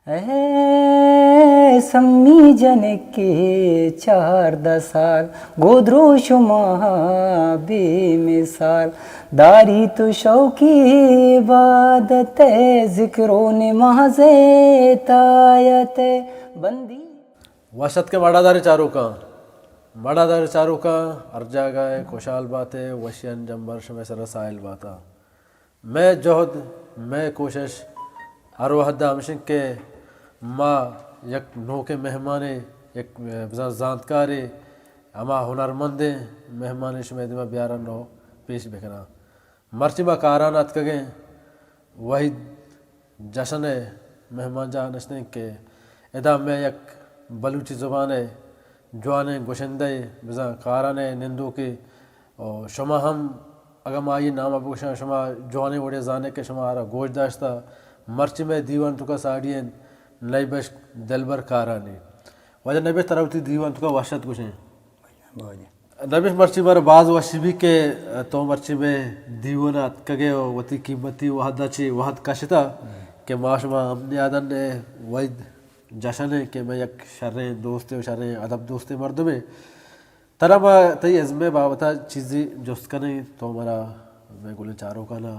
اے سمی جنکے چاردہ سال، گودرو شما بے مثال، داری تو شوقی عبادت، ذکر و نماز عطایت بندی۔ وش اتکے ماڑاداریں چاروکاں، ماڑاداریں چاروکاں، ہر جاگہ ء خوشحال بات ء وشیانی جمبر شمئے سرا ساحل باتاں۔ مئے جہد، مئے کوشش ہر وہد ء ہمش انت کہ ما یک نوکیں مہمانے، یک بزاں زانتکارے، ہما ہنرمندیں مہمانے شمئے دیما بیارن و پیش بکناں۔ مرچی ما کاران اتکگیں وحید جشن ء مہمان جاہ نشتیں کہ ادا مئے یک بلوچی زبان ء جوانیں گشندہ ء بزاں کاران ء نندوکے، و شما ہم اگاں ما آئی نام ء بگوشاں، شما جوانیں وڑے زانے کہ شما آرا گوش داشتہ۔ مرچی مئے دیوان توکا ساڑی انت نئی بشک دلبر کارانی۔ واجہ نئی بشک ترا وتی دیوان توکا وش ات گوشیں۔ واجہ۔ نبیش، مرچی مارا باز وشی بی کہ تو مرچی مئے دیوان ء اتکگے و وتی قیمتی وہد ء چہ وہد کشتہ کہ ما شما ہم نیادن ء وحید جشن ء کہ مئے یک شریں دوستے و شریں ادب دوستیں مردمے۔ ترا ما تئی ازم ء بابت ء چیزے جست کنیں، تو مارا مئے گلیں چاروکانا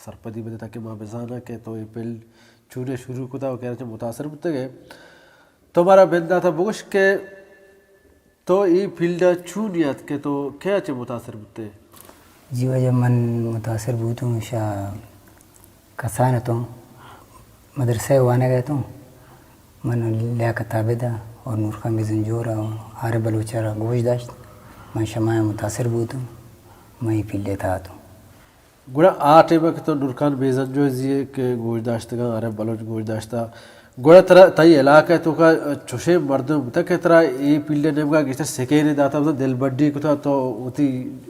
سرپدی بدے تاکہ ما بزاناں کہ تو اے پل چون ء شروع کتا و کیا چہ متاثر بوتگے۔ تو مارا بندات ء بگوش کہ تو اے فیلڈ ء چون یات کہ تو کئے ء چہ متاثر بوتے؟ جی واجہ، من متاثر بوتوں شہ کسان اتوں، مدرسہ ء وانگ ء اتوں۔ من لیاقت عابد ء اور نور خان بزنجور ء عارف بلوچ ء را گوش داشت۔ من شما ء متاثر بوتوں، من اے فیلڈ ء تہا اتوں۔ گڑا آ ٹائم ء کہ تو نورخان بیزنجو زی ء کہ گوش داشتگاں، عارف بلوچ گوش داشتہ، گڑا ترا تئی علاقہ ء توکا چوشیں مردم بوتہ کہ ترا اے فیلڈ ء نیمگا گیشتر سکین داتہ، بزاں دلبڈی کتہ، تو وتی،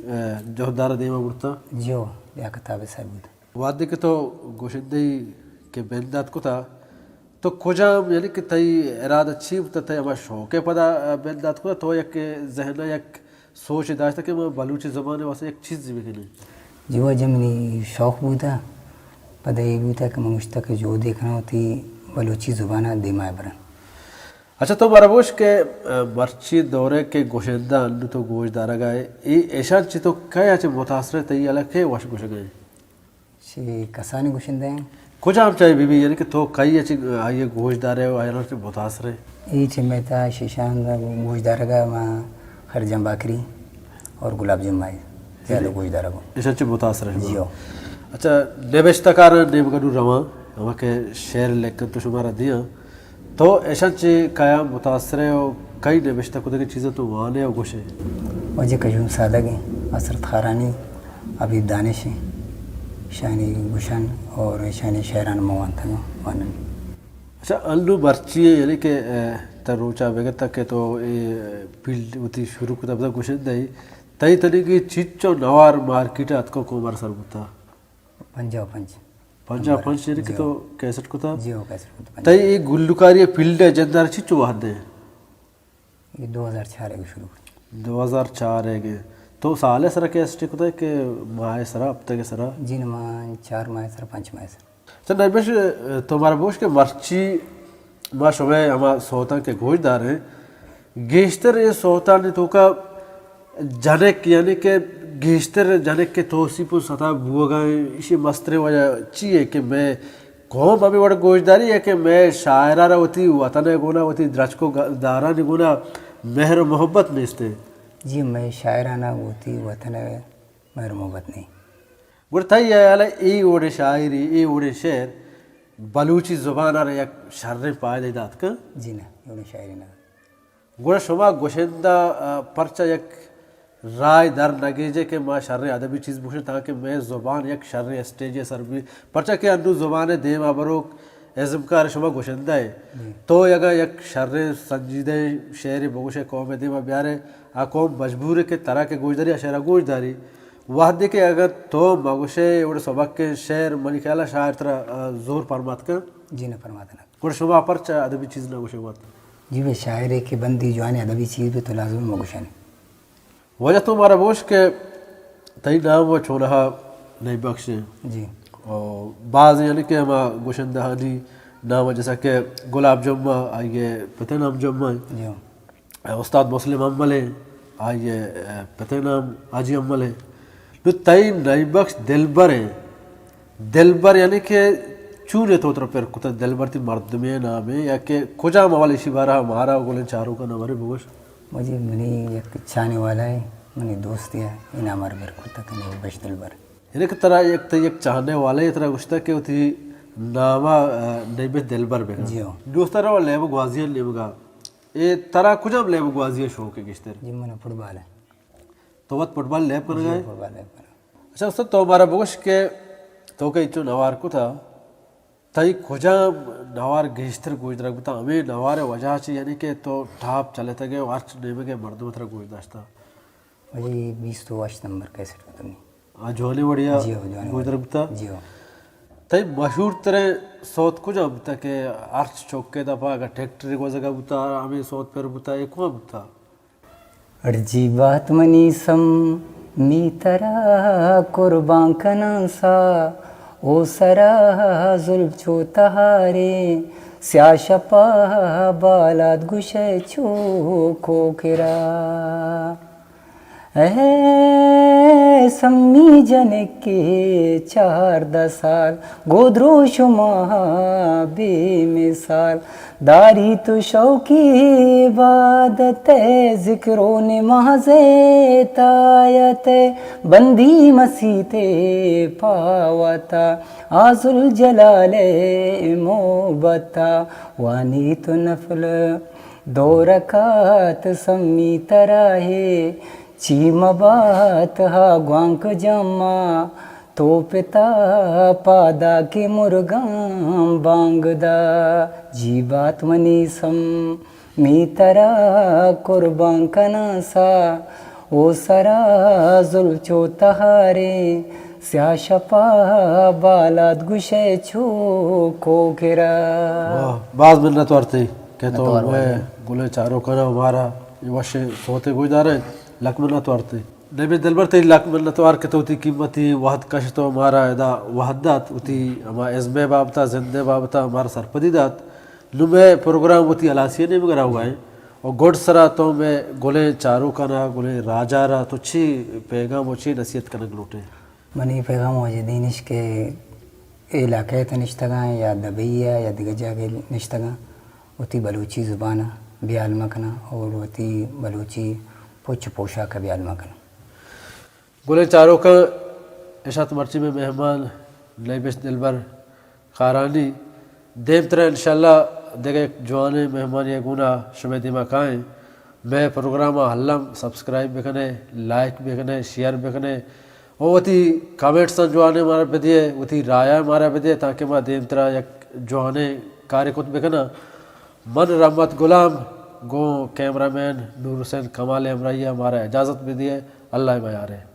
ء، جہدار ء دیما برتہ؟ جیو، لیاقت عابد صاحب بوت۔ وہدے کہ تو گشندہی کہ بندات کتہ، تو کجام، یعنی کہ تئی ارادہ چی بوتہ، تئی ہما شوق ء پدا بندات کتہ، تو یک ذہن ء یک سوچے داشتہ کہ من بلوچی زبان ء واسطہ یک چیزے بکنیں؟ جی واجہ، منی شوق بوتہ، پدا اے بوتہ کہ من گوشتہ کہ جہدے کناں وتی بلوچی زبان ء دیما براں۔ اچھا، تو مارا بگوش کہ، ء، مرچی دور ء کہ گشندہ انو تو گوش دارگ ء ئے، اے ایشاں چہ تو کئے ء چہ متاثر ئے، تئی ہیال ء کئے وش گوشگ ء انت؟ چہ کسانیں گشندہ آں۔ کجام چاہے بہ بی، یعنی کہ تو کئی ء چہ آئی ء گوش دار ئے و آئی ء چہ متاثر ئے؟ اے چہ مئے تہا شیشان گوش دارگ ء ما خیر جان باکری اور گلاب جان مائی زیادہ گوش دارگ ء۔ ایشاں چہ متاثر ئے شما؟ جی ہو۔ اچھا، نبشتہ کار نیمگ ء نوں رواں، ہما کہ شعر لکھن تو شمارا دیاں۔ تو ایشاں چہ کیا متاثر ئے و کئی نبشتہ کتگیں چیزاں تو وان ئے و گوش ئے؟ واجہ کجون سادگ ایں، حسرت خارانی، حبیب دانش ایں، ایشانی گشن اور ایشانی شعران ما وانتگ آں، وانن۔ اچھا، انو مرچی ئے، یعنی کہ، ء، تہ روچا بگتا کہ تو اے فیلڈ وتی شروع کتا، بزاں گشندہ ئے، تئی تنیگی چچو نوار مارکیٹ ء اتکو کومار سر بوتا؟ پنجاہ و پنچ۔ پنجاہ و پنچ نمبر۔ یعنی کہ جی تو ہو۔ کیسٹ کتا؟ جی ہو، کیسٹ کتا، پنجاہ۔ تئی اے گلوکاری فیلڈ ء جندار چچو وہد ء؟ اے دو ہزار چار ء شروع کتا۔ دو ہزار چار ء۔ تو سال ء سرا کیسٹ کتا کہ ماہ ء سرا، ہفتگ ء سرا؟ جی نہ، ما چار ماہ ء سرا، پنچ ماہ ء سرا۔ تو نبیش، تو مارا بگوش کہ مرچی ما شمئے ہما سوتاں کہ گوش داریں، گیشتر اے سوتانی توکا جنک، یعنی کہ گیشتر جنک کہ توسیپ و ستا بوگا ایں، ایشی مستریں وجہ چی ئے کہ مئے قوم ہمے وڑ گوشداری ئے کہ مئے شاعرارا وتی وطن ء گونا، وتی درچک و گ-، دارانی گونا مہر و محبت نیست ئے؟ جی، مئے شاعرانا وتی وطن ء مہر و محبت نہیں۔ گڑا تئی ہیال ء اے وڑیں شاعری، اے وڑیں شعر بلوچی زبان ء را یک شریں پائدے دات کن؟ جی نہ، اے وڑیں شاعری نہ۔ گڑا شما گشندہ، آ، پرچا یک راہ در نگیجے کہ ما شریں ادبی چیز بگوشیں تاکہ مئے زبان یک شریں اسٹیجے سر بی؟ پرچا کہ انو زبان دیم ء بروک ازمکار شما گشندہ ئے۔ جی۔ تو اگاں یک شریں سنجیدہ شعرے بگوشے قوم دیم ء بیارے، آ قوم مجبور ئے کہ ترا کہ گوشداری، آ شعرا گوشداری۔ وہدے کہ اگاں تو مگوشے، اوڑے سبکیں شعر، منی خیالا شاعر ترا، آ، زور پرمات کن۔ جی نہ، پرمات نہ۔ گڑا شما پرچا ادبی چیز نہ گوشے وت؟ جی بے، شاعرے کہ بندی جوانیں ادبی چیز بے تو لازم مگوشن۔ واجہ تو مارا بگوش کہ تئی نام و چونہا نئی بخش ایں۔ جی۔ و باز یعنی کہ ہما گشندہانی نام جیسا کہ گلاب جمعہ، آئی ءِ پت ءِ نام جمعہ اِنت۔ جی ہاں۔ استاد مسلم امل اِنت، آئی ءِ پت ءِ نام حاجی امل اِنت۔ نوں تئی نئی بخش دلبر اِنت۔ دلبر یعنی کہ چون اِنت، تو ترا پر کتگ دلبر؟ تئی مردمے ءِ نام اِنت یا کہ کجام حوالہ؟ ایشی بارہ ءَ مارا گلیں چاروکاں ہبرے بگوش۔ جی، منی یک چاہنے والا اِنت، منی دوستے اِنت، آئی ءَ مارا پر کتگ کہ نئی بخش دلبر۔ یعنی کہ ترا یک، تئی یک چاہنے والے ءَ ترا گوشتگ کہ وتی نام ءَ، آ، نئی بخش دلبر بکن۔ جی ہاں۔ دوست ءَ رو لیب گوازی ءِ نیمگ ءَ۔ اے ترا کجام لیب گوازی ءِ شوق اِنت گیشتر؟ جی، من فٹبال اِنت۔ تو وت فٹبال لیب کنگ ءَ ئے؟ جی، فٹبال لیب کنگ۔ اچھا استاد، تو مارا بگوش کہ تو کہ انچو نوار کتگ، تئی کجام نوار گیشتر گوشدارگ بوتگ؟ ہمے نوار ءِ وجہ چی، یعنی کہ تو ٹاپ چلتگ ئے ءُ ہرچ نیمگ ءِ مردم ترا گوش داشتگ؟ جی، بیست ءُ ہشت نمبر کیسٹ بوتگ منی۔ آ جوانیں وڑے ءَ جی ہو، جوانیں گوشدارگ وڑے۔ بوتگ؟ جی ہو۔ تئی مشہور تریں سوت کجام بوتگ کہ ہرچ چک ءِ دپ ءَ اگاں ٹریکٹرے گوزگ ءَ بوتگ، ہمے سوت پر بوتگ، اے کجام بوتگ؟ ارجی بات منی سم، می ترا قربان کناں سا، او سرا زلف چو تہاریں، سیاہ شپا بالاد گوشئے چو کوکرا۔ اے سمی جنکے چاردہ سال، گوں دروشم ءَ بے مثال، داری تو شوقی عبادت ءِ، ذکر ءُ نماز ءِ طاعت ءِ، بندی مسیت ءِ پہ وت ءَ، آ ذوالجلال ءِ محبت ءَ، وانی تو نفل دو رکعت سمی ترا ہے، چی مبات ہا گوانک جمع، تو پتا پادا کہ مرگاں بانگ دا۔ جی بات منی سم، می ترا قربان کناں سا، او سرا زلف چو تہاریں، سیاہ شپا بالاد گوشئے چو کوکرا۔ واہ، باز منت وار تئی کہ تو منت وار مئے واجہ۔ گلیں چاروکاں ءَ مارا اے وشیں سوتے گوشدارئے، لک منت وار تئی۔ نبی دلبر، تئی لک منت وار کہ تو وتی قیمتی وہد کشت ءُ مارا ادا وہد دات، وتی ہما ازم ءِ بابت ءَ، زند ءِ بابت ءَ مارا سرپدی دات۔ نوں مئے پروگرام وتی ہلاسی ءِ نیمگ ءَ روگ ءَ اِنت ءُ گڈ سرا تو مئے گلیں چاروکاں ءَ، گلیں راج ءَ را تو چی پیغام ءُ چی نصیحت کنگ لوٹ ئے؟ منی پیغام واجہ دینش کہ اے علاقہ ءِ تہ نشتگاں یا دبئی ءَ یا دگہ جاگہ نشتگاں، وتی بلوچی زبان ءَ بیال مکناں اور وتی بلوچی پچ پوشاک ءَ بیال مکناں۔ گلیں چاروکاں، اش ات مرچی مئے مہمان نئی بخش دلبر کارانی۔ دیمترا انشاءاللہ دگہ یک جوانیں مہمانی ءِ گونا شمئے دیما کائیں۔ مئے پروگرام ءَ الم سبسکرائب بکنے، لائک بکنے، شیئر بکنے ءُ وتی کمنٹس ءَ جوانیں مارا بدیے، وتی رائے ءَ مارا بدیے، تاکہ ما دیمترا یک جوانیں کارے کت بکناں۔ من رحمت غلام گوں کیمرہ مین نور حسین کمال ءِ ہمراہی ءَ مارا اجازت بدیے۔ اللہ ءِ میارے۔